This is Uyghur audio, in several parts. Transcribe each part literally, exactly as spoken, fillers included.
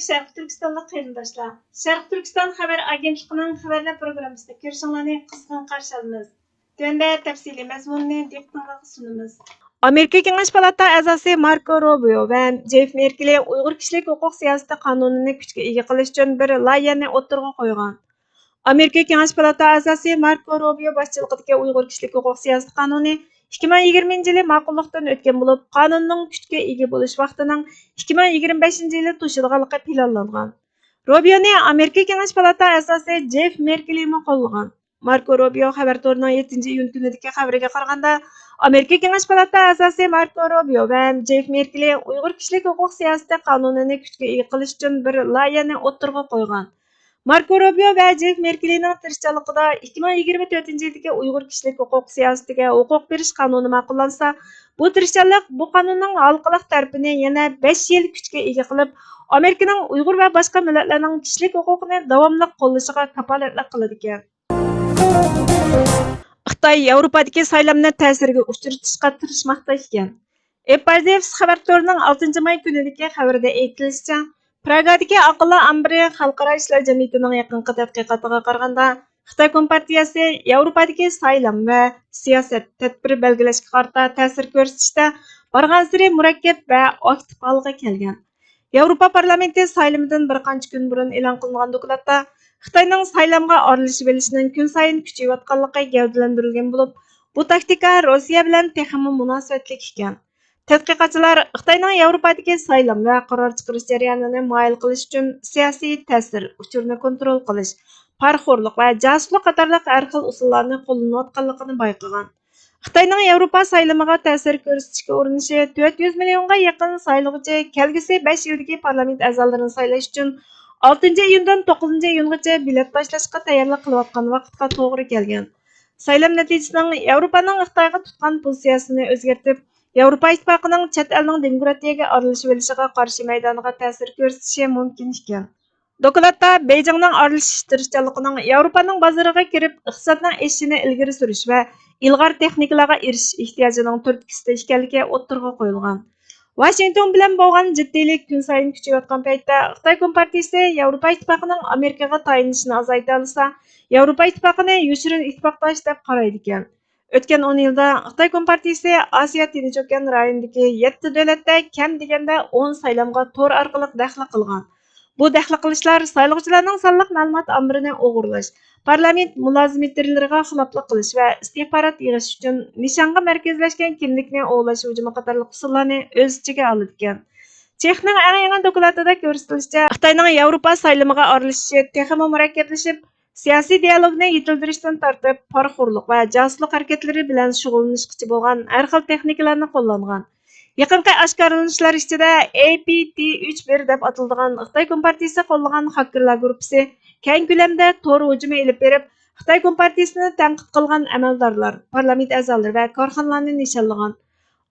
شەرقىي تۈركىستانلىق قېرىنداشلار، شەرقىي تۈركىستان خەۋەر ئاگېنتلىقىنىڭ خەۋەرلەر پروگراممىسىدا كۆرۈشۈڭلارنى قىزغىن قارشى ئالىمىز. تۆۋەندە تەپسىلىي مەزمۇننى دىققىتىڭلارغا سۇنىمىز. ئامېرىكا كېڭەش پالاتا ئەزاسى ماركو روبىيو ۋە جېف مېركېلى ئۇيغۇر كىشىلىك ھوقۇق سىياسىتى قانۇنىنى كۈچكە ئىگە قىلىش ئۈچۈن بىر لايىھەنى ئوتتۇرىغا قويغان. ئامېرىكا كېڭەش پالاتا ئەزاسى ماركو روبىيو باشچىلىقىدىكى ئۇيغۇر كىشىلىك ھوقۇق سىياسىتى قانۇنى ئىككى مىڭ يىگىرمىنچى يىلى ماقۇللۇقتىن ئۆتكەن بولۇپ، قانۇننىڭ كۈچكە ئىگە بولۇش ۋاقتىنىڭ ئىككى مىڭ يىگىرمە بەشىنچى يىلى توشىدىغانلىقى پىلانلانغان. روبىيونى ئامېرىكا كېڭەش پالاتا ئەزاسى جېف مېركېلىمۇ قوللىغان. ماركو روبىيو خەۋەر تورىنىڭ يەتتىنچى ئىيۇن كۈنىدىكى خەۋىرىگە قارىغاندا، ئامېرىكا كېڭەش پالاتا ئەزاسى ماركو روبىيو ۋە جېف مېركېلى ئۇيغۇر كىشىلىك ھوقۇق سىياسىتى قانۇنىنى كۈچكە ئىگە قىلىش ئۈچۈن بىر لايىھەنى ئوتتۇرىغا قويغان. ماركو روبىيو ۋە جېف مېركېلىنىڭ تىرىشچانلىقىدا ئىككى مىڭ يىگىرمە تۆتىنچى يىلدىكى ئۇيغۇر كىشىلىك ھوقۇق سىياسىتىگە ھوقۇق بېرىش قانۇنى ماقۇللانسا، بۇ تىرىشچانلىق بۇ قانۇننىڭ ھالقىلىق تەرىپىنى يەنە بەش يىل كۈچكە ئىگە قىلىپ، ئامېرىكىنىڭ ئۇيغۇر ۋە باشقا مىللەتلەرنىڭ كىشىلىك ھوقۇقىنى داۋاملىق قوللىشىغا كاپالەتلىك قىلىدىكەن. خىتاي ياۋروپادىكى سايلامنى تەسىرگە ئۇچرىتىشقا تىرىشماقتا ئىكەن. ئېپاردېفس خەۋەر تورىنىڭ ئالتىنچى ماي كۈنىدىكى خەۋىرىدە ئېيتىلىشىچە، پراگادىكى ئاقىللار ئامبىرى خەلقئارا ئىشلار جەمئىيىتىنىڭ يېقىنقى تەتقىقاتىغا قارىغاندا، خىتاي كومپارتىيەسى ياۋروپادىكى سايلام ۋە سىياسەت، تەدبىر بەلگىلەشكە قارىتا تەسىر كۆرسىتىشتە بارغانسېرى مۇرەككەپ ۋە ئاكتىپ ھالغا كەلگەن. ياۋروپا پارلامېنتى سايلىمىدىن بىر قانچە كۈن بۇرۇن ئېلان قىلىنغان دوكلاتتا، خىتاينىڭ سايلامغا ئارىلىشىۋېلىشىنىڭ كۈنسايىن كۈچىيىۋاتقانلىقى گەۋدىلەندۈرۈلگەن بولۇپ، بۇ تاكتىكا روسىيە بىلەن تېخىمۇ مۇناسىۋەتلىك ئىكەن. تەتقىقاتچىلار خىتاينىڭ ياۋروپادىكى سايلام ۋە قارار چىقىرىش جەريانىنى مايىل قىلىش ئۈچۈن سىياسىي تەسىر، ئۇچۇرنى كونترول قىلىش، پارىخورلۇق ۋە جاسۇسلۇق قاتارلىق ھەر خىل ئۇسۇللارنى قوللىنىۋاتقانلىقىنى بايقىغان. خىتاينىڭ ياۋروپا سايلىمىغا تەسىر كۆرسىتىشكە ئۇرۇنۇشى تۆت يۈز مىليونغا يېقىن سايلىغۇچى كەلگۈسى بەش يىلدىكى پارلامېنت ئەزالىرىنى سايلاش ئۈچۈن ئالتىنچى ئىيۇندىن توققۇزىنچى ئىيۇنغىچە بېلەت باشلاشقا تەييارلىق قىلىۋاتقان ۋاقىتقا توغرا كەلگەن. سايلام نەتىجىسىنىڭ ياۋروپانىڭ خىتايغا تۇتقان پوزىتسىيەسىنى ئۆزگەرتىپ، ياۋروپا ئىتتىپاقىنىڭ چەت ئەلنىڭ دېموكراتىيەگە ئارىلىشىۋېلىشىغا قارشى مەيدانىغا تەسىر كۆرسىتىشى مۇمكىن ئىكەن. دوكلاتتا بېيجىڭنىڭ ئارىلىشىش تىرىشچانلىقىنىڭ ياۋروپانىڭ بازىرىغا كىرىپ، ئىقتىسادنىڭ ئېشىشىنى ئىلگىرى سۈرۈش ۋە ئىلغار تېخنىكىلارغا ئېرىشىش ئېھتىياجىنىڭ تۈرتكىسىدە ئىكەنلىكى ئوتتۇرىغا قويۇلغان. ۋاشىنگتون بىلەن بولغان جىددىيلىك كۈنسايىن كۈچىيىۋاتقان پەيتتە، خىتاي كومپارتىيىسى ياۋروپا ئىتتىپاقىنىڭ ئامېرىكىغا تايىنىشىنى ئازايتالىسا، ياۋروپا ئىتتىپاقىنى يوشۇرۇن ئىتتىپاقداش دەپ قارايدىكەن. ئۆتكەن ئون يىلدا خىتاي كومپارتىيىسى ئاسىيا تىنچ ئوكيان رايونىدىكى يەتتە دۆلەتتە كەم دېگەندە ئون سايلامغا تور ئارقىلىق دەخلى قىلغان. بۇ دەخلى قىلىشلار سايلىغۇچىلارنىڭ سانلىق مەلۇمات ئامبىرىنى ئوغرىلاش، پارلامېنت مۇلازىمېتىرلىرىغا خىلاپلىق قىلىش ۋە ئىستىخبارات يىغىش ئۈچۈن نىشانغا مەركەزلەشكەن كىملىكنى ئوۋلاش ھۇجۇمى قاتارلىق ئۇسۇللارنى ئۆز ئىچىگە ئالىدىكەن. چېخنىڭ ئەڭ يېڭى دوكلاتىدا كۆرسىتىلىشىچە، خىتاينىڭ ياۋروپا سايلىمىغا ئارىلىشىشى تېخىمۇ مۇرەككەپلىشىپ، سىياسىي دىيالوگنى يېتىلدۈرۈشتىن تارتىپ، پارىخورلۇق ۋە جاسۇسلۇق ھەرىكەتلىرى بىلەن شۇغۇللىنىشقىچە بولغان ھەر خىل تېخنىكىلارنى قوللانغان. يېقىنقى ئاشكارىلىنىشلار ئىچىدە ئېي پى تى ئۈچ بىر دەپ ئاتىلىدىغان خىتاي كومپارتىيىسى قوللىغان خاكېرلار گۇرۇپپىسى كەڭ كۆلەمدە تور ھۇجۇمى ئېلىپ بېرىپ، خىتاي كومپارتىيىسىنى تەنقىد قىلغان ئەمەلدارلار، پارلامېنت ئەزالىرى ۋە كارخانىلارنى نىشانلىغان.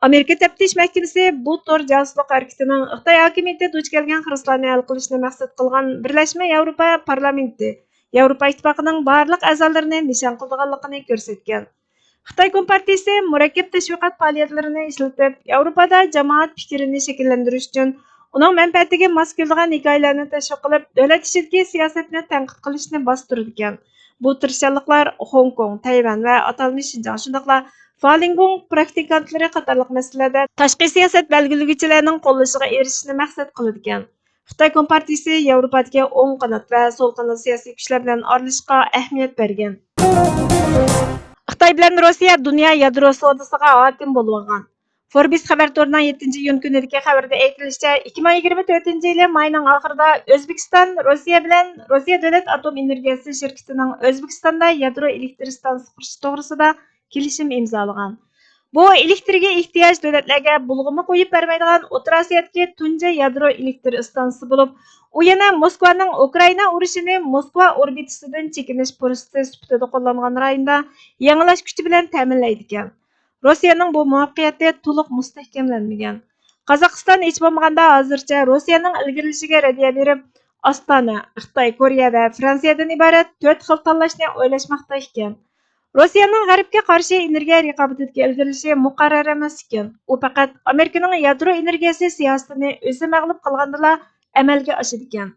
ئامېرىكا تەپتىش مەھكىمىسى بۇ تور جاسۇسلۇق ھەرىكىتىنىڭ خىتاي ھاكىمىيىتى دۇچ كەلگەن خىرىسلارنى ھەل قىلىشنى مەقسەت قىلغان بىرلەشمە ياۋروپا پارلامېنتى، ياۋروپا ئىتتىپاقىنىڭ بارلىق ئەزالىرىنى نىشان قىلىدىغانلىقىنى كۆرسەتكەن. خىتاي كومپارتىيىسى مۇرەككەپ تەشۋىقات پائالىيەتلىرىنى ئىشلىتىپ، ياۋروپادا جامائەت پىكرىنى شەكىللەندۈرۈش ئۈچۈن ئۇنىڭ مەنپەئەتىگە ماس كېلىدىغان ھېكايىلەرنى تەشۋىق قىلىپ، دۆلەت ئىچىدىكى سىياسەتنى تەنقىد قىلىشنى باستۇرىدىكەن. بۇ تىرىشچانلىقلار خوڭكوڭ، تەيۋەن ۋە ئاتالمىش شىنجاڭ، شۇنداقلا فالىنگوڭ پراكتىكانتلىرى قاتارلىق مەسىلىلەردە تاشقى سىياسەت بەلگىلىگۈچىلەرنىڭ قوللىشىغا ئېرىشىشنى مەقسەت قىلىدىكەن. خىتاي كومپارتىيىسى ياۋروپادىكى ئوڭ قانات ۋە سول قانات سىياسىي كۈچلەر بىلەن ئارىلىشىشقا ئەھمىيەت بەرگەن. خىتاي بىلەن روسىيە دۇنيا يادرو سودىسىغا ھاكىم بولۇۋالغان. فوربس خەۋەر تورىنىڭ يەتتىنچى ئىيۇن كۈنىدىكى خەۋىرىدە ئېيتىلىشىچە، ئىككى مىڭ يىگىرمە تۆتىنچى يىلى ماينىڭ ئاخىرىدا ئۆزبېكىستان روسىيە بىلەن روسىيە دۆلەت ئاتوم ئېنېرگىيەسى شىركىتىنىڭ ئۆزبېكىستاندا يادرو ئېلېكتر ئىستانسىسى قۇرۇش توغرىسىدا كېلىشىم ئىمزالىغان. بۇ ئېلېكتىرگە ئېھتىياج دۆلەتلەرگە بۇلغىما قويۇپ بەرمەيدىغان ئوتتۇرا ئاسىيادىكى تۇنجى يادرو ئېلېكتر ئىستانسىسى بولۇپ، ئۇ يەنە موسكۋانىڭ ئۇكرائىنا ئۇرۇشىنى موسكۋا ئوربىتىسىدىن چېكىنىش پۇرسىتى سۈپىتىدە قوللانغان رايوندا يېڭىلاش كۈچى بىلەن تەمىنلەيدىكەن. روسىيەنىڭ بۇ مۇۋەپپەقىيىتى تولۇق مۇستەھكەملەنمىگەن. قازاقىستان ھېچ بولمىغاندا ھازىرچە روسىيەنىڭ ئىلگىرىلىشىگە رەددىيە بېرىپ، ئاستانە، خىتاي، كورېيە ۋە فرانسىيەدىن ئىبارەت تۆت خىل تاللاشنى ئويلاشماقتا ئىكەن. روسىيەنىڭ غەربكە قارشى ئېنېرگىيە رىقابىتىدىكى ئىلگىرىلىشى مۇقەررەر ئەمەس ئىكەن. ئۇ پەقەت ئامېرىكىنىڭ يادرو ئېنېرگىيەسى سىياسىتىنى ئۆزى مەغلۇپ قىلغاندىلا ئەمەلگە ئاشىدىكەن.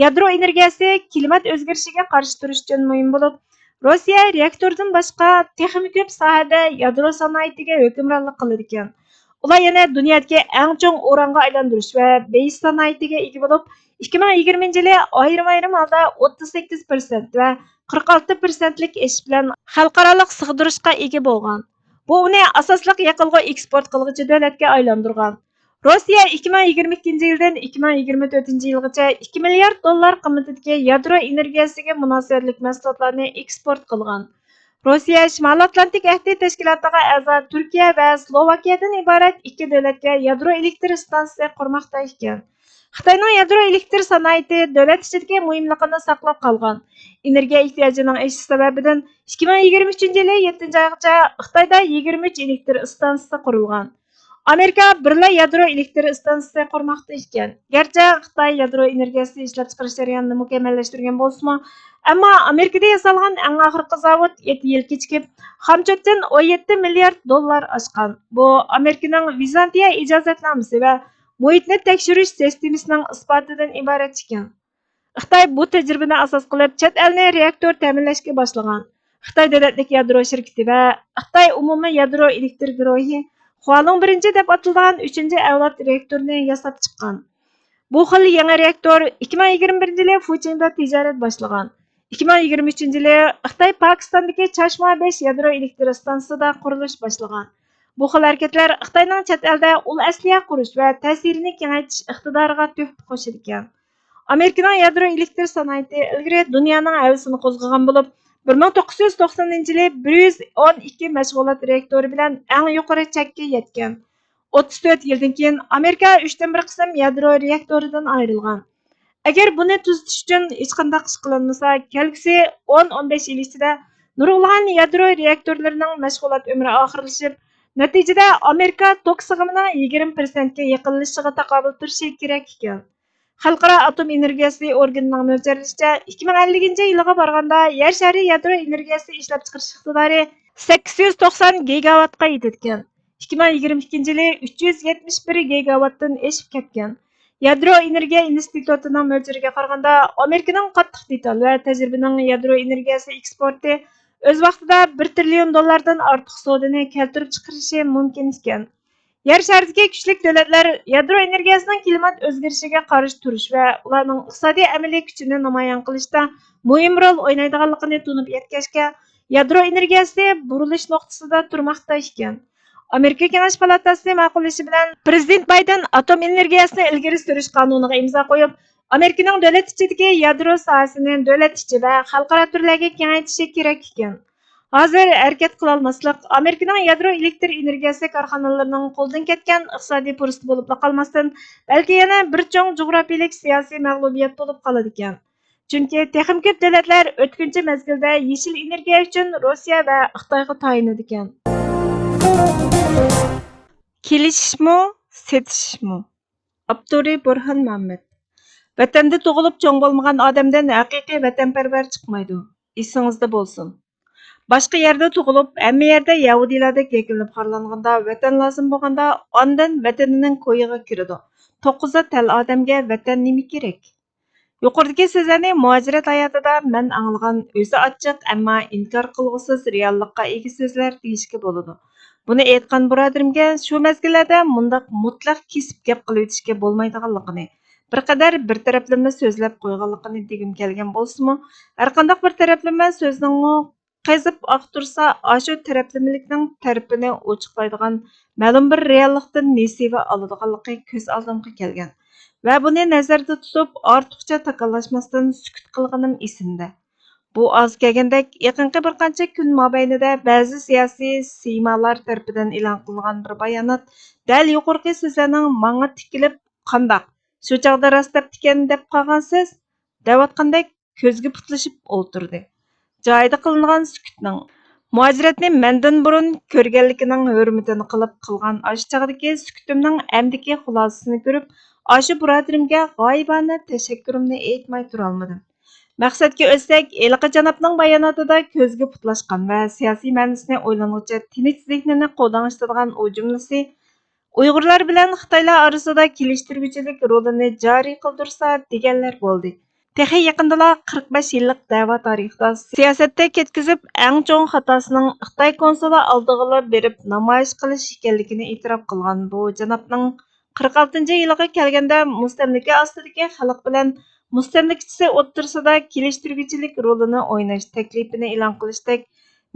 يادرو ئېنېرگىيەسى كىلىمات ئۆزگىرىشىگە قارشى تۇرۇش ئۈچۈن مۇھىم بولۇپ، روسىيە رېئاكتوردىن باشقا تېخىمۇ كۆپ ساھەدە يادرو سانائىتىگە ھۆكۈمرانلىق قىلىدىكەن. ئۇلار يەنە دۇنيادىكى ئەڭ چوڭ ئۇرانغا ئايلاندۇرۇش ۋە بېيىش سانائىتىگە ئىگە بولۇپ، ئىككى مىڭ يىگىرمىنچى يىلى ئايرىم-ئايرىم ھالدا ئوتتۇز سەككىز پىرسەنت ۋە قىرىق ئالتە پىرسەنتلىك ئېشىش بىلەن خەلقئارالىق سىغدۇرۇشقا ئىگە بولغان. بۇ ئۇنى ئاساسلىق يېقىلغۇ ئېكسپورت قىلغۇچى دۆلەتكە ئايلاندۇرغان. روسىيە ئىككى مىڭ يىگىرمە ئىككىنچى يىلدىن ئىككى مىڭ يىگىرمە تۆتىنچى يىلغىچە ئىككى مىليارد دوللار قىممىتىدىكى يادرو ئېنېرگىيەسىگە مۇناسىۋەتلىك مەھسۇلاتلارنى ئېكسپورت قىلغان. روسىيە شىمالىي ئاتلانتىك ئەھدى تەشكىلاتىغا ئەزا تۈركىيە ۋە سلوۋاكىيەدىن ئىبارەت ئىككى دۆلەتكە يادرو ئېلېكتر ئىستانسىسى قۇرماقتا ئىكەن. خىتاينىڭ يادرو ئېلېكتر سانائىتى دۆلەت ئىچىدىكى مۇھىملىقىنى ساقلاپ قالغان. ئېنېرگىيە ئېھتىياجىنىڭ ئېشىش سەۋەبىدىن ئىككى مىڭ يىگىرمە ئۈچىنچى يىلى يەتتىنچى ئايغىچە خىتايدا يىگىرمە ئۈچ ئېلېكتر ئىستانسىسى قۇرۇلغان. ئامېرىكا بىرلا يادرو ئېلېكتر ئىستانسىسى قۇرماقتا ئىكەن. گەرچە خىتاي يادرو ئېنېرگىيەسى ئىشلەپچىقىرىش جەريانىنى مۇكەممەللەشتۈرگەن بولسىمۇ، ئەمما ئامېرىكىدا ياسالغان ئەڭ ئاخىرقى زاۋۇت يەتتە يىل كېچىكىپ، خامچوتتىن ئون يەتتە مىليارد دوللار ئاشقان. بۇ ئامېرىكىنىڭ ۋىزانتىيە ئىجازەتنامىسى ۋە مۇھىتنى تەكشۈرۈش سىستېمىسىنىڭ ئىسپاتىدىن ئىبارەت ئىكەن. خىتاي بۇ تەجرىبىنى ئاساس قىلىپ، چەت ئەلنى رېئاكتور تەمىنلەشكە باشلىغان. خىتاي دۆلەتلىك يادرو شىركىتى ۋە خىتاي ئومۇمىي يادرو ئېلېكتر گۇرۇھى خۇالۇڭ بىرىنچى دەپ ئاتىلىدىغان ئۈچىنچى ئەۋلاد رېئاكتورنى ياساپ چىققان. بۇ خىل يېڭى رېئاكتور ئىككى مىڭ يىگىرمە بىرىنچى يىلى فۇچىڭدا تىجارەت باشلىغان. ئىككى مىڭ يىگىرمە ئۈچىنچى يىلى خىتاي پاكىستاندىكى چاشما بەش يادرو ئېلېكتر ئىستانسىسىدا قۇرۇلۇش باشلىغان. بۇ خىل ھەرىكەتلەر خىتاينىڭ چەت ئەلدە ئۇل ئەسلىھە قۇرۇش ۋە تەسىرىنى كېڭەيتىش ئىقتىدارىغا تۆھپە قوشىدىكەن. ئامېرىكىنىڭ يادرو ئېلېكتر سانائىتى ئىلگىرى دۇنيانىڭ ھەۋىسىنى قوزغىغان بولۇپ، بىر مىڭ توققۇز يۈز توقسىنىنچى يىلى بىر يۈز ئون ئىككى مەشغۇلات رېئاكتورى بىلەن ئەڭ يۇقىرى چەككە يەتكەن. ئوتتۇز تۆت يىلدىن كېيىن ئامېرىكا ئۈچتىن بىر قىسىم يادرو رېئاكتورىدىن ئايرىلغان. ئەگەر بۇنى تۈزىتىش ئۈچۈن ھېچقانداق ئىش قىلىنمىسا، كەلگۈسى ئون، ئون بەش يىل ئىچىدە نۇرغۇنلىغان يادرو رېئاكتورلىرىنىڭ مەشغۇلات ئۆمرى ئاخىرلىشىپ، نەتىجىدە ئامېرىكا توك سىغىمىنىڭ يىگىرمە پىرسەنتكە يېقىنلىشىشىغا تاقابىل تۇرۇشى كېرەك ئىكەن. خەلقئارا ئاتوم ئېنېرگىيەسى ئورگىنىنىڭ مۆلچەرلىشىچە، ئىككى مىڭ ئەللىكىنچى يىلغا بارغاندا يەر شارى يادرو ئېنېرگىيەسى ئىشلەپچىقىرىش ئىقتىدارى سەككىز يۈز توقسان گىگاۋاتقا يېتىدىكەن. ئىككى مىڭ يىگىرمە ئىككىنچى يىلى ئۈچ يۈز يەتمىش بىر گىگاۋاتتىن ئېشىپ كەتكەن. يادرو ئېنېرگىيە ئىنستىتۇتىنىڭ مۆلچىرىگە قارىغاندا، ئامېرىكىنىڭ قاتتىق دېتال ۋە تەجرىبىنىڭ يادرو ئېنېرگىيەسى ئېكسپورتى ئۆز ۋاقتىدا بىر تىرىليون دوللاردىن ئارتۇق سودىنى كەلتۈرۈپ چىقىرىشى مۇمكىن ئىكەن. يەر شارىدىكى كۈچلۈك دۆلەتلەر يادرو ئېنېرگىيەسىنىڭ كىلىمات ئۆزگىرىشىگە قارشى تۇرۇش ۋە ئۇلارنىڭ ئىقتىسادىي ئەمەلىي كۈچىنى نامايان قىلىشتا مۇھىم رول ئوينايدىغانلىقىنى تونۇپ يەتكەچكە، يادرو ئېنېرگىيەسى بۇرۇلۇش نۇقتىسىدا تۇرماقتا ئىكەن. ئامېرىكا كېڭەش پالاتاسى ماقۇللىشى بىلەن، پىرېزىدېنت بايدېن ئاتوم ئېنېرگىيەسىنى ئىلگىرى سۈرۈش قانۇنىغا ئىمزا قويۇپ، ئامېرىكىنىڭ دۆلەت ئىچىدىكى يادرو ساھەسىنى دۆلەت ئىچى ۋە خەلقئارا تۈرلەرگە كېڭەيتىشى كېرەك ئىكەن. ھازىر ھەرىكەت قىلالماسلىق، ئامېرىكىنىڭ يادرو ئېلېكتر ئېنېرگىيەسى كارخانىلىرىنىڭ قولىدىن كەتكەن ئىقتىسادىي پۇرسىتى بولۇپلا قالماستىن، بەلكى يەنە بىر چوڭ جۇغراپىيەلىك سىياسىي مەغلۇبىيەت بولۇپ قالىدىكەن. چۈنكى تېخىمۇ كۆپ دۆلەتلەر ئۆتكۈنچى مەزگىلدە يېشىل ئېنېرگىيە ئۈچۈن روسىيە ۋە خىتايغا تايىنىدىكەن. كېلىشىشمۇ، سېتىشىشمۇ. ئاپتورى بۇرھان مۇھەممەد. ۋەتەندە تۇغۇلۇپ چوڭ بولمىغان ئادەمدىن ھەقىقىي ۋەتەنپەرۋەر چىقمايدۇ. ئېسىڭىزدە بولسۇن. باشقا يەردە تۇغۇلۇپ، ھەممە يەردە يەھۇدىيلاردەك يەكۈنلەپ خارلانغاندا، ۋەتەن لازىم بولغاندا، ئاندىن ۋەتىنىنىڭ كويىغا كىرىدۇ. توققۇزى تەل ئادەمگە ۋەتەن نېمە كېرەك؟ يۇقىرىدىكى سۆزلەرنى مۇھاجىرەت ھاياتىدا مەن ئاڭلىغان ئۆزى ئاچچىق، ئەمما ئىنكار قىلغۇسىز رېئاللىققا ئىگە سۆزلەر دېيىشكە بولىدۇ. بۇنى ئېيتقان بۇرادىرىمگە شۇ مەزگىللەردە مۇنداق مۇتلەق كېسىپ گەپ قىلىۋېتىشكە بولمايدىغانلىقىنى، بىر قەدەر بىر تەرەپلىمە سۆزلەپ قويغانلىقىنى دېگۈم كەلگەن بولسىمۇ، ھەرقانداق بىر تەرەپلىمە سۆزنىڭمۇ قېزىپ ئاختۇرسا، ئاشۇ تەرەپلىمىلىكنىڭ تەرىپىنى ئوچۇقلايدىغان مەلۇم بىر رېئاللىقتىن نېسىۋە ئالىدىغانلىقى كۆز ئالدىمغا كەلگەن ۋە بۇنى نەزەردە تۇتۇپ، ئارتۇقچە تاكاللاشماستىن سۈكۈت قىلغىنىم ئېسىمدە. بۇ ئاز كەلگەندەك، يېقىنقى بىر قانچە كۈن مابەينىدە بەزى سىياسىي سىيمالار تەرىپىدىن ئېلان قىلىنغان بىر بايانات دەل يۇقىرىقى سۆزلەرنىڭ ماڭا تىكىلىپ، «قانداق؟ شۇ چاغدا راست دەپتىكەن» دەپ قالغانسىز؟ دەۋاتقاندەك كۆزگە پۇتلىشىپ ئولتۇردى. جايىدا قىلىنغان سۈكۈتنىڭ، مۇھاجىرەتنى مەندىن بۇرۇن كۆرگەنلىكىنىڭ ھۆرمىتىنى قىلىپ قىلغان ئاشۇ چاغدىكى سۈكۈتۈمنىڭ ئەمدىكى خۇلاسىسىنى كۆرۈپ، ئاشۇ بۇرادىرىمگە غايىبانە تەشەككۈرۈمنى ئېيتماي تۇرالمىدىم. مەقسەتكە ئۆتسەك، ھېلىقى جانابنىڭ باياناتىدا كۆزگە پۇتلاشقان ۋە سىياسىي مەنىسىنى ئويلانغۇچە تىنچ زېھنىنى قوزغىتىدىغان ئۇ جۈملىسى، ئۇيغۇرلار بىلەن خىتايلار ئارىسىدا كېلىشتۈرگۈچىلىك رولىنى جارى قىلدۇرسا دېگەنلەر بولدى. تېخى يېقىندىلا قىرىق بەش يىللىق دەۋا تارىخىدا سىياسەتتە كەتكۈزۈپ ئەڭ چوڭ خاتاسىنىڭ خىتاي كونسۇلى ئالدىغىلا بېرىپ نامايىش قىلىش ئىكەنلىكىنى ئېتىراپ قىلغان بۇ جانابنىڭ قىرىق ئالتىنچى يىلىغا كەلگەندە مۇستەملىكە ئاستىدىكى خەلق بىلەن مۇستەملىكىچىسى ئوتتۇرىسىدا كېلىشتۈرگۈچىلىك رولىنى ئويناش تەكلىپىنى ئېلان قىلىشتەك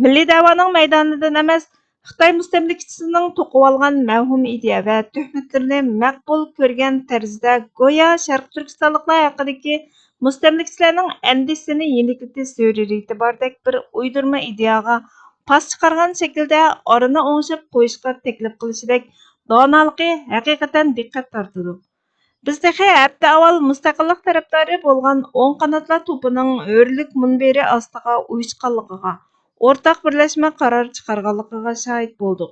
مىللىي دەۋانىڭ مەيدانىدىن ئەمەس، خىتاي مۇستەملىكىچىسىنىڭ توقۇۋالغان مەۋھۇم ئىدىيە ۋە تۆھمەتلىرىنى مەقبۇل كۆرگەن تەرزدە گويا شەرقىي تۈركىستانلىقلار ھەققىدىكى مۇستەملىكىچىلەرنىڭ ئەندىشىسىنى يېنىكلىتىش زۆرۈرىيىتى باردەك بىر ئويدۇرما ئىدىيەگە پاس چىقارغان شەكىلدە ئارىنى ئوڭشاپ قويۇشقا تەكلىپ قىلىشىدەك دانالىقى ھەقىقەتەن دىققەت تارتىدۇ. بىز تېخى ھەپتە ئاۋۋال مۇستەقىللىق تەرەپدارى بولغان ئوڭ قاناتلار توپىنىڭ ھۆرلۈك مۇنبىرى ئاستىغا ئۇيۇشقانلىقىغا، ئورتاق بىرلەشمە قارار چىقارغانلىقىغا شاھىت بولدۇق.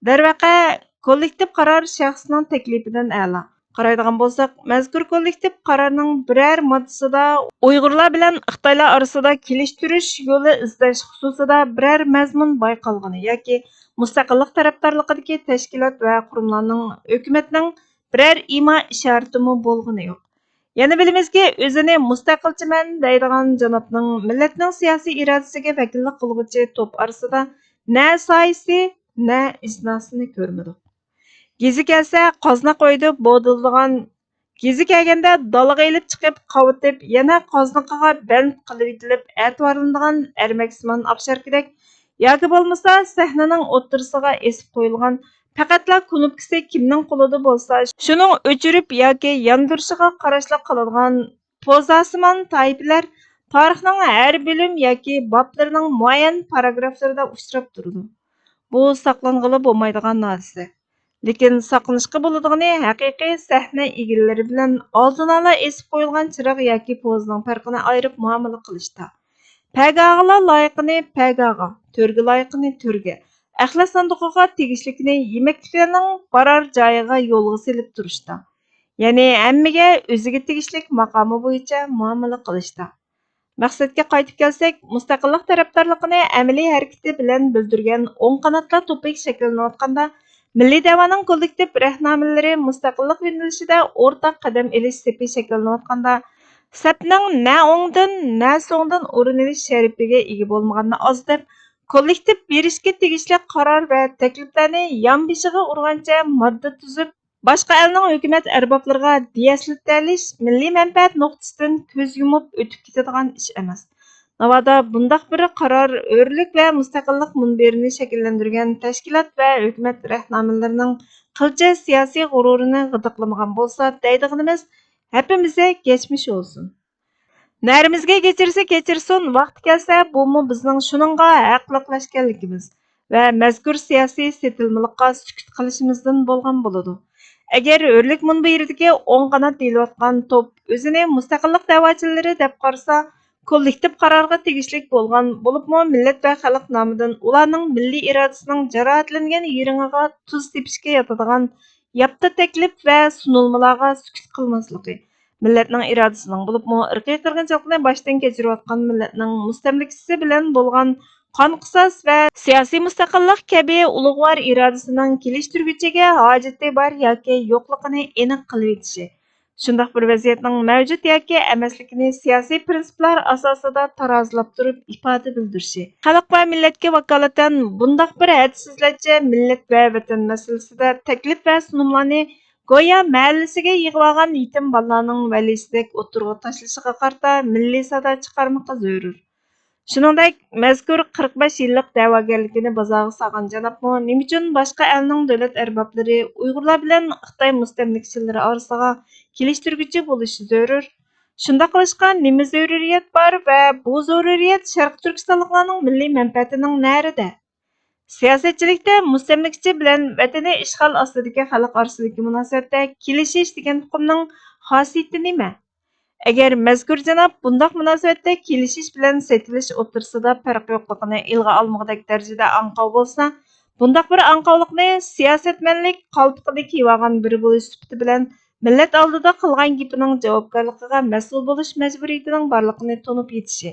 دەرۋەقە، كوللېكتىپ قارار شەخسنىڭ تەكلىپىدىن ئەلا. قارايدىغان بولساق، مەزكۇر كوللېكتىپ قارارنىڭ بىرەر ماددىسىدا ئۇيغۇرلار بىلەن خىتايلار ئارىسىدا كېلىشتۈرۈش يولى ئىزدەش خۇسۇسىدا بىرەر مەزمۇن بايقالغىنى ياكى مۇستەقىللىق تەرەپدارلىقىدىكى تەشكىلات ۋە قۇرۇملارنىڭ ھۆكۈمەتنىڭ بىرەر ئىما ئىشارىتىمۇ بولغىنى يوق. يەنە بىلىمىزكى، ئۆزىنى مۇستەقىلچىمەن دەيدىغان جانابنىڭ مىللەتنىڭ سىياسىي ئىرادىسىگە ۋەكىللىك قىلغۇچى توپ ئارىسىدا نە سايىسى، نە ئىزناسىنى كۆرمىدۇق. گېزى كەلسە قازناق ئۆيدە بودۇلىدىغان، گېزى كەلگەندە دالىغا ئېلىپ چىقىپ قاۋىتىپ، يەنە قازنىقىغا بەند قىلىۋېتىلىپ ئەتىۋارلىنىدىغان ئەرمەكسىمان ئاپشاركىدەك ياكى بولمىسا سەھنىنىڭ ئوتتۇرىسىغا ئېسىپ قويۇلغان، پەقەتلا كۇنۇپكىسى كىمنىڭ قولىدا بولسا، شۇنىڭ ئۆچۈرۈپ ياكى ياندۇرۇشىغا قاراشلىق قىلىدىغان پوزاسىمان تائىپىلەر تارىخنىڭ ھەر بۆلۈم ياكى بابلىرىنىڭ مۇئەييەن پاراگرافلىرىدا ئۇچراپ تۇرىدۇ. بۇ ساقلانغىلى بولمايدىغان ھادىسە. لېكىن ساقلىنىشقا بولىدىغىنى ھەقىقىي سەھنە ئىگىلىرى بىلەن ئالدىن ئالا ئېسىپ قويۇلغان چىراغ ياكى پوزىنىڭ پەرقىنى ئايرىپ مۇئامىلە قىلىشتا. پەگاغىلار لايىقىنى پەگاغا، تۆرگە لايىقىنى تۆرگە، ئەخلەت ساندۇقىغا تېگىشلىكىنى يېمەكلىكلەرنىڭ بارار جايىغا يولغا سېلىپ تۇرۇشتا. يەنى ھەممىگە ئۆزىگە تېگىشلىك ماقامى بويىچە مۇئامىلە قىلىشتا. مەقسەتكە قايتىپ كەلسەك، مۇستەقىللىق تەرەپدارلىقىنى ئەمەلىي ھەرىكىتى بىلەن بىلدۈرگەن ئوڭ قاناتلار توپى شەكىللىنىۋاتقاندا، مىللىي دەۋانىڭ كوللېكتىپ رەھنامىلىرى مۇستەقىللىق يۆنىلىشىدە ئورتاق قەدەم ئېلىش سېپى شەكىللىنىۋاتقاندا، سەپنىڭ نە ئوڭدىن، نە سوڭدىن ئورۇن ئېلىش شەرىپىگە ئىگە بولمىغاننى ئازدۇرۇپ، كوللېكتىپ بېرىشكە تېگىشلىك قارار ۋە تەكلىپلەرنى يانبېشىغا ئۇرغانچە ماددا تۈزۈپ، باشقا ئەلنىڭ ھۆكۈمەت ئەربابلىرىغا دىيەسلىتەلىش مىللىي مەنپەئەت نۇقتىسىدىن كۆز يۇمۇپ ئۆتۈپ كېتىدىغان ئىش ئەمەس. ناۋادا بۇنداق بىر قارار ھۆرلۈك ۋە مۇستەقىللىق مۇنبىرىنى شەكىللەندۈرگەن تەشكىلات ۋە ھۆكۈمەت رەھنامىلىرىنىڭ قىلچە سىياسىي غۇرۇرىنى غىدىقلىمىغان بولسا دەيدىغىنىمىز، ھەپپىمىزگە كەچمىش بولسۇن. نەرىمىزگە كەچۈرسە كەچۈرسۇن، ۋاقتى كەلسە بۇمۇ بىزنىڭ شۇنىڭغا ھەقلىقلاشكەنلىكىمىز ۋە مەزكۇر سىياسىي سېتىلمىلىققا سۈكۈت قىلىشىمىزدىن بولغان بولىدۇ. ئەگەر ھۆرلۈك مۇنبىرىدىكى ئوڭ قانات دېيىلىۋاتقان توپ ئۆزىنى مۇستەقىللىق دەۋاچىلىرى دەپ قارىسا، كوللېكتىپ قارارغا تېگىشلىك بولغان، بولۇپمۇ مىللەت ۋە خەلق نامىدىن ئۇلارنىڭ مىللىي ئىرادىسىنىڭ جاراھەتلەنگەن يېرىڭىغا تۇز سېپىشكە ياتىدىغان ياپتا تەكلىپ ۋە سۇنۇلمىلارغا سۈكۈت قىلماسلىقى، مىللەتنىڭ ئىرادىسىنىڭ، بولۇپمۇ ئىرقىي قىرغىنچىلىقنى باشتىن كەچۈرۈۋاتقان مىللەتنىڭ مۇستەملىكىسى بىلەن بولغان قان قۇساس ۋە سىياسىي مۇستەقىللىق كەبى ئۇلۇغۋار ئىرادىسىنىڭ كېلىشتۈرگۈچىگە ھاجىتى بار ياكى يوقلۇقىنى ئېنىق قىلىۋېتىشى، شۇنداق بىر ۋەزىيەتنىڭ مەۋجۇت ياكى ئەمەسلىكىنى سىياسىي پىرىنسىپلار ئاساسىدا تارازىلاپ تۇرۇپ ئىپادە بىلدۈرۈشى، خەلق ۋە مىللەتكە ۋاكالىتەن بۇنداق بىر ھەدسىزلەرچە مىللەت ۋە ۋەتەن مەسىلىسىدە تەكلىپ ۋە سۇنۇملارنى گويا مەھەللىسىگە يىغىۋالغان يېتىم بالىلارنىڭ ۋەلىسىدەك ئوتتۇرىغا تاشلىشىغا قارىتا مىللىي سادا چىقارمىقى زۆرۈر. شۇنىڭدەك، مەزكۇر قىرىق بەش يىللىق دەۋاگەرلىكىنى بازارغا سالغان جانابمۇ نېمە ئۈچۈن باشقا ئەلنىڭ دۆلەت ئەربابلىرى ئۇيغۇرلار بىلەن خىتاي مۇستەملىكىچىلىرى ئارىسىغا كېلىشتۈرگۈچى بولۇشى زۆرۈر؟ شۇنداق قىلىشقا نېمە زۆرۈرىيەت بار ۋە بۇ زۆرۈرىيەت شەرقىي تۈركىستانلىقلارنىڭ مىللىي مەنپەئەتىنىڭ نەرىدە؟ سىياسەتچىلىكتە مۇستەملىكىچى بىلەن ۋەتىنى ئىشغال ئاستىدىكى خەلق ئارىسىدىكى مۇناسىۋەتتە كېلىشىش دېگەن ئۇقۇمنىڭ خاسىيىتى نېمە؟ ئەگەر مەزكۇر جاناب بۇنداق مۇناسىۋەتتە كېلىشىش بىلەن سېتىلىش ئوتتۇرىسىدا پەرق يوقلۇقىنى ئىلغا ئالمىغۇدەك دەرىجىدە ئاڭقاۋ بولسا، بۇنداق بىر ئاڭقاۋلىقنى سىياسەتمەنلىك قالپىقىنى كىيىۋالغان بىرى بولۇش سۈپىتى بىلەن مىللەت ئالدىدا قىلغان گېپىنىڭ جاۋابكارلىقىغا مەسئۇل بولۇش مەجبۇرىيىتىنىڭ بارلىقىنى تونۇپ يېتىشى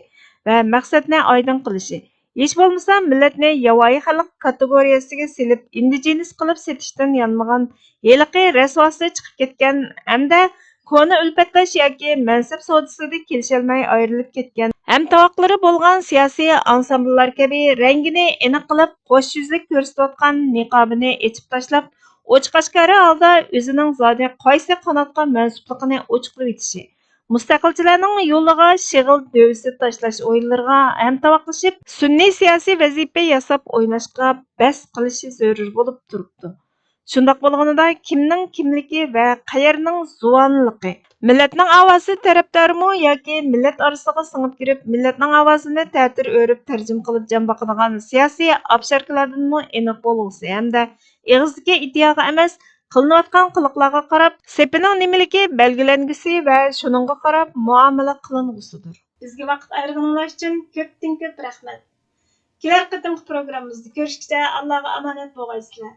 ۋە مەقسەتنى ئايدىڭ قىلىشى، ھېچ بولمىسا مىللەتنى ياۋايى خەلق كاتېگورىيەسىگە سېلىپ، ئىندىجېنىس قىلىپ سېتىشتىن يانمىغان ھېلىقى رەسۋاسى چىقىپ كەتكەن ھەمدە كونا ئۈلپەتداش ياكى مەنسەپ سودىسىدا كېلىشەلمەي ئايرىلىپ كەتكەن ھەمتاۋاقلىرى بولغان سىياسىي ئانسامبىللار كەبى رەڭگىنى ئېنىق قىلىپ، قوش يۈزلۈك كۆرسىتىۋاتقان نىقابىنى ئېچىپ تاشلاپ، ئوچۇق-ئاشكارا ھالدا ئۆزىنىڭ زادى قايسى قاناتقا مەنسۇپلۇقىنى ئوچۇقلىۋېتىشى، مۇستەقىلچىلەرنىڭ يولىغا شېغىل دۆۋىسى تاشلاش ئويۇنلىرىغا ھەمتاۋاقلىشىپ، سۈنئىي سىياسىي ۋەزىپە ياساپ ئويناشقا بەس قىلىشى زۆرۈر بولۇپ تۇرۇپتۇ. شۇنداق بولغىنىدا، كىمنىڭ كىملىكى ۋە قەيەرنىڭ زۇۋانلىقى، مىللەتنىڭ ئاۋازى تەرەپدارىمۇ ياكى مىللەت ئارىسىغا سىڭىپ كىرىپ، مىللەتنىڭ ئاۋازىنى تەتۈر ئۆرۈپ تەرجىمە قىلىپ جان باقىدىغان سىياسىي ئاپشاركىلاردىنمۇ ئېنىق بولغۇسى ھەمدە ئېغىزدىكى ئىدىيەگە ئەمەس، قىلىنىۋاتقان قىلىقلارغا قاراپ، سېپىنىڭ نېمىلىكى بەلگىلەنگۈسى ۋە شۇنىڭغا قاراپ مۇئامىلە قىلىنغۇسىدۇر. بىزگە ۋاقىت ئايرىغىنىڭلار ئۈچۈن كۆپتىن كۆپ رەھمەت. كېلەر قېتىمقى پروگراممىمىزدا كۆرۈشكىچە ئاللاغا ئامانەت بولغايسىلەر.